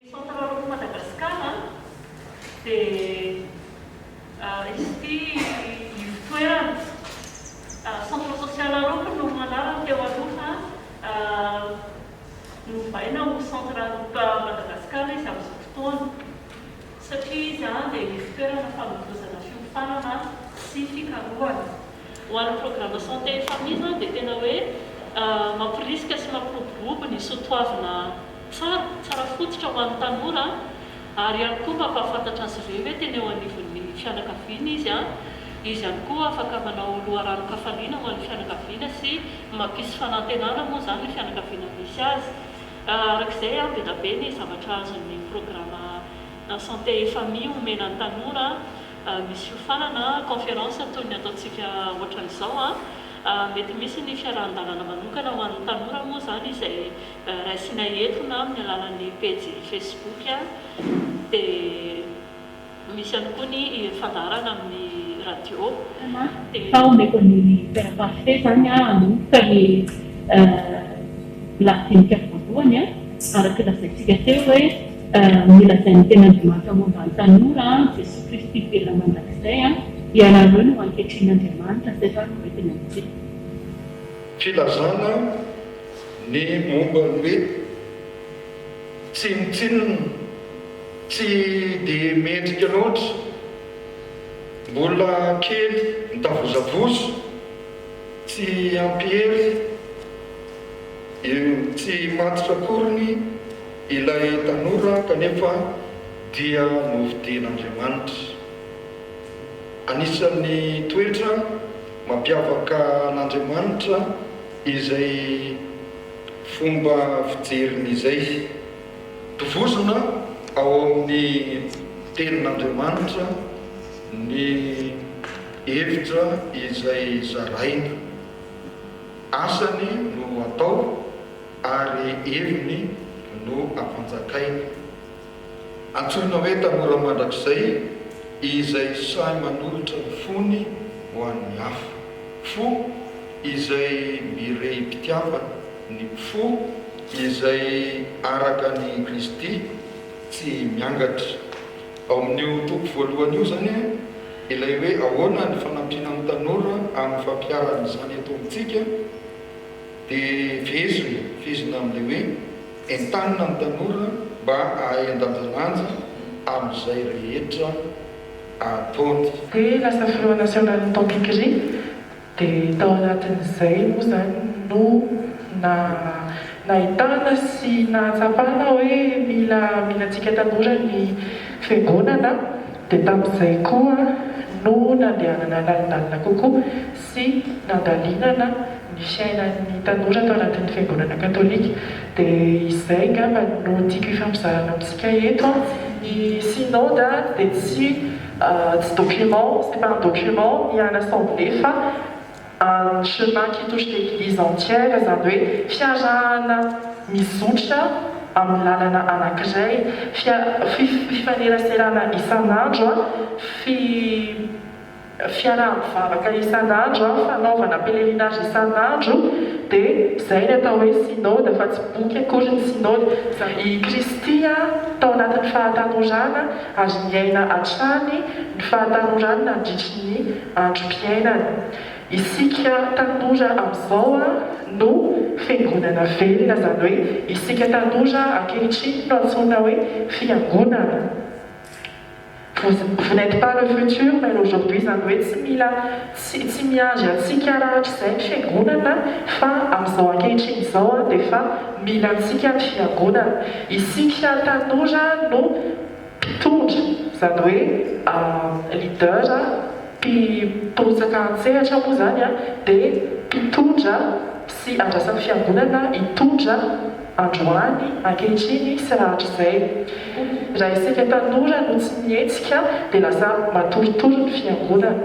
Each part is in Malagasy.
Ny Centre Arop Madagascar dia izy ity ivon-toerana, Centre Social Arop no anarany teo aloha fa novaina ho Centre Arop Madagascar izy amin'izao fotoana satria izy dia ivon-toerana fanovozana fiofanana sy fikarohana. Ho an'ny programa Santé et Famille izany dia tena hoe mampirisika sy mampiroborobo ny soatoavina tsara, tsara fototra ho an'ny tanora ary ihany koa mampahafantatra azy ireo hoe tena eo anivon'ny fianakaviana izy, izy ihany koa afaka manao loharanon-kafaliana ho an'ny fianakaviana sy mampisy fanantenana moa izany ny fianakaviana misy azy. Araka izay, be dia be ny zavatra azon'ny programa Santé et Famille omena ny tanora, misy fiofanana, conférence toy ny ataontsika ohatran'izao, mety misy ny fiarahan-dalana manokana ho an'ny tanora moa izany izay Raisinay eto na amin'ny alalan'ny pejy Facebook dia misy ihany koa ny fandaharana amin'ny radio dia. Fa omeko an'i Père Parfait izany hanomboka ny lahadinika voalohany araka ny lazaintsika teo hoe ny lazain'ny Tenin'Andriamanitra momba ny tanora, Jesoa Kristy velona mandrakizay, ianareo no ankehitrinin'Andriamanitra, izay izany no entiny amintsika. Filazana Ny momba ny hoe tsinontsinona, tsy dia mendrika loatra, mbola kely mitavozavoza, tsy ampy hery, tsy matotra akoriny ilay tanora kanefa dia novidian'Andriamanitra. Anisan'ny toetra mampiavaka an'Andriamanitra Izay fomba fijeriny izay. Tovozina ao amin'ny Tenin'Andriamanitra ny hevitra izay zaraina. Asany no atao ary heviny no ampanjakaina. Antsoina hoe tanora mandrakizay izay sahy manolotra ny fony ho an'ny hafa. Fo izay mirehi-pitiavana, ny fo izay araka an'i Kristy tsy miangatra. Ao amin'io toko voalohany io izany ilay hoe ahoana ny fanampiana ny tanora amin'ny fampiharana izany eto amintsika dia fehezina, fehezina amin'ilay hoe entanina ny tanora mba hahay handanjalanja amin'izay rehetra ataony. Dia lasa filoha nasionalin'ny Tompikri, dia tao anatin'izay moa izany no nahitana sy nahatsapana hoe mila mila antsika tanora ny fiangonana, dia tamin'izay koa no nandehanana lalindalina kokoa sy nandalinana ny fiainan'ny tanora tao anatin'ny fiangonana katolika. Dia izay angamba no tiako hifampizarana amintsika eto. Ny synode dia tsy tsy document, c'est pas un document ni un assemblée fa un chemin qui touche l'Eglise entière, izany hoe fiarahana mizotra amin'ny lalana anankiray, fifaneraserana isan'andro, fi. Fiaraha-mivavaka isan'andro, fanaovana pèlerinage isan'andro, dia izay ny atao hoe synode fa tsy boky akory ny synode. I Kristy tao anatin'ny fahatanorana ary niaina hatrany ny fahatanorany nandritry ny androm-piainany. Isika tanora amin'izao no fiangonana velona, izany hoe isika tanora ankehitriny no antsoina hoe fiangonana. Vous n'êtes pas le futur mais l'aujourd'hui izany hoe tsy mila tsy tsy miandry antsika rahatrizay ny fiangonana fa amin'izao ankehitriny izao dia efa mila antsika ny fiangonana. Isika tanora no mpitondra izany hoe leader, mpirotsaka an-tsehatra moa izany dia mpitondra sy andrasan'ny fiangonana hitondra androany, ankehitriny sy rahatrizay. Raha isika tanora no tsy mihetsika dia lasa matoritory ny fiangonana.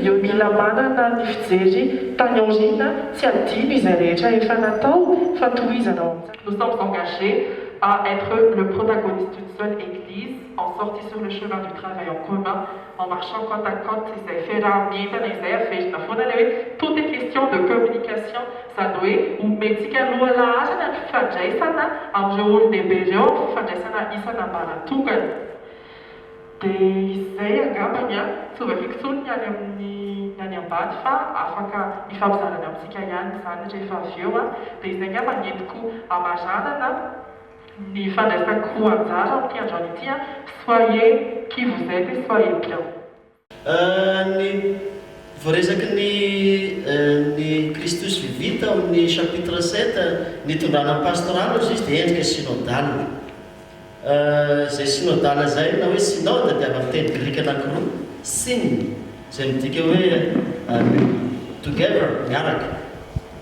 Eo mila manana ny fijery tany aoriana tsy adino izay rehetra efa natao fa tohizana ao Nous sommes engagés. à être le protagoniste d'une seule Église, en sortie sur le chemin du travail en commun, en marchant côte à côte, izay fiaraha-mientana izay averina foana ilay hoe tout est question de communication, izany hoe omentsika lohalaharana ny fifandraisana amin'ireo olon-dehibe ireo amin'ny fifandraisana isan'ambaratongany. Dia izay angambany an, tsy hovakiko intsony ny any amin'ny ny any ambany fa afaka ifampizarana amintsika ihany izany rehefa avy eo an. Dia izay angamba ny entiko hamaranana ny fandraisako anjara amin'ity androany ity an, soyez qui vous êtes et soyez bien. Ny voaresaky ny ny Christus Vivit ao amin'ny chapitre sept, nitondrana pastoraly hozy izy dia endrika synodal. Izay synodal izay na hoe synode dia avy amin'ny teny grika anankiroa, syn izay midika hoe together, miaraka,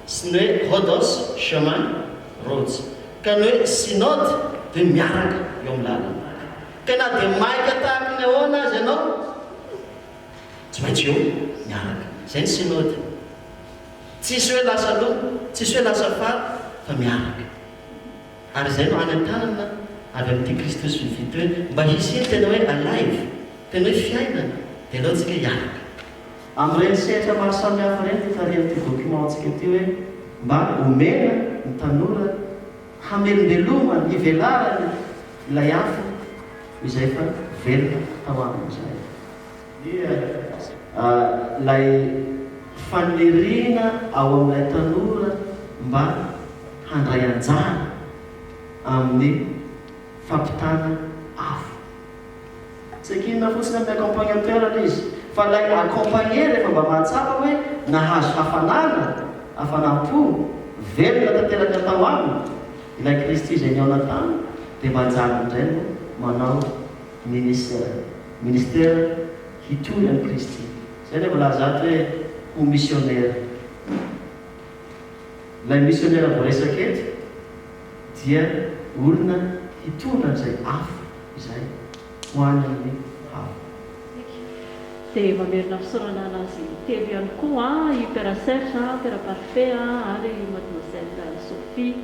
sy ny hoe hodos, chemin, roads. Ka ny hoe synode dia hoe miaraka eo amin'ny lalana. Ka na dia maika tahaka ny ahoana aza ianao, tsy maintsy eo miaraka. Izay ny synode. Tsisy hoe lasa aloha, tsisy hoe lasa afara fa miaraka. Ary izay no anentanana avy amin'ity Christus Vivit hoe mba hisian'ny tena hoe alive, tena hoe fiainana, dia aleo tsika hiaraka. Amin'ireny sehatra maro samihafa ireny ity tarihan'ity document-ntsika ity hoe mba omena ny tanora hamelombelomany, hivelarany ilay afo izay efa velona tao aminy izay. Dia ilay faniriana ao amin'ilay tanora mba handray anjara amin'ny fampitana afo. Tsy ankinina fotsiny amin'ny accompagnateur ilay izy, fa ilay accompagné rehefa mba mahatsapa hoe nahazo hafanana, hafanam-po, velona tanteraka tao aminy ilay Kristy izay nihaona taminy, dia mba anjarany indray no manao ministère, ministère hitory an'i Kristy. Izay ilay milaza ato hoe ho misionera. Ilay misionera voaresaka eto dia olona hitondra an'izay afo izay ho any amin'ny hafa. Dia mamerina fisaorana anazy telo ihany koa, i Père Serge, Père Parfait ary Mademoiselle Sophie.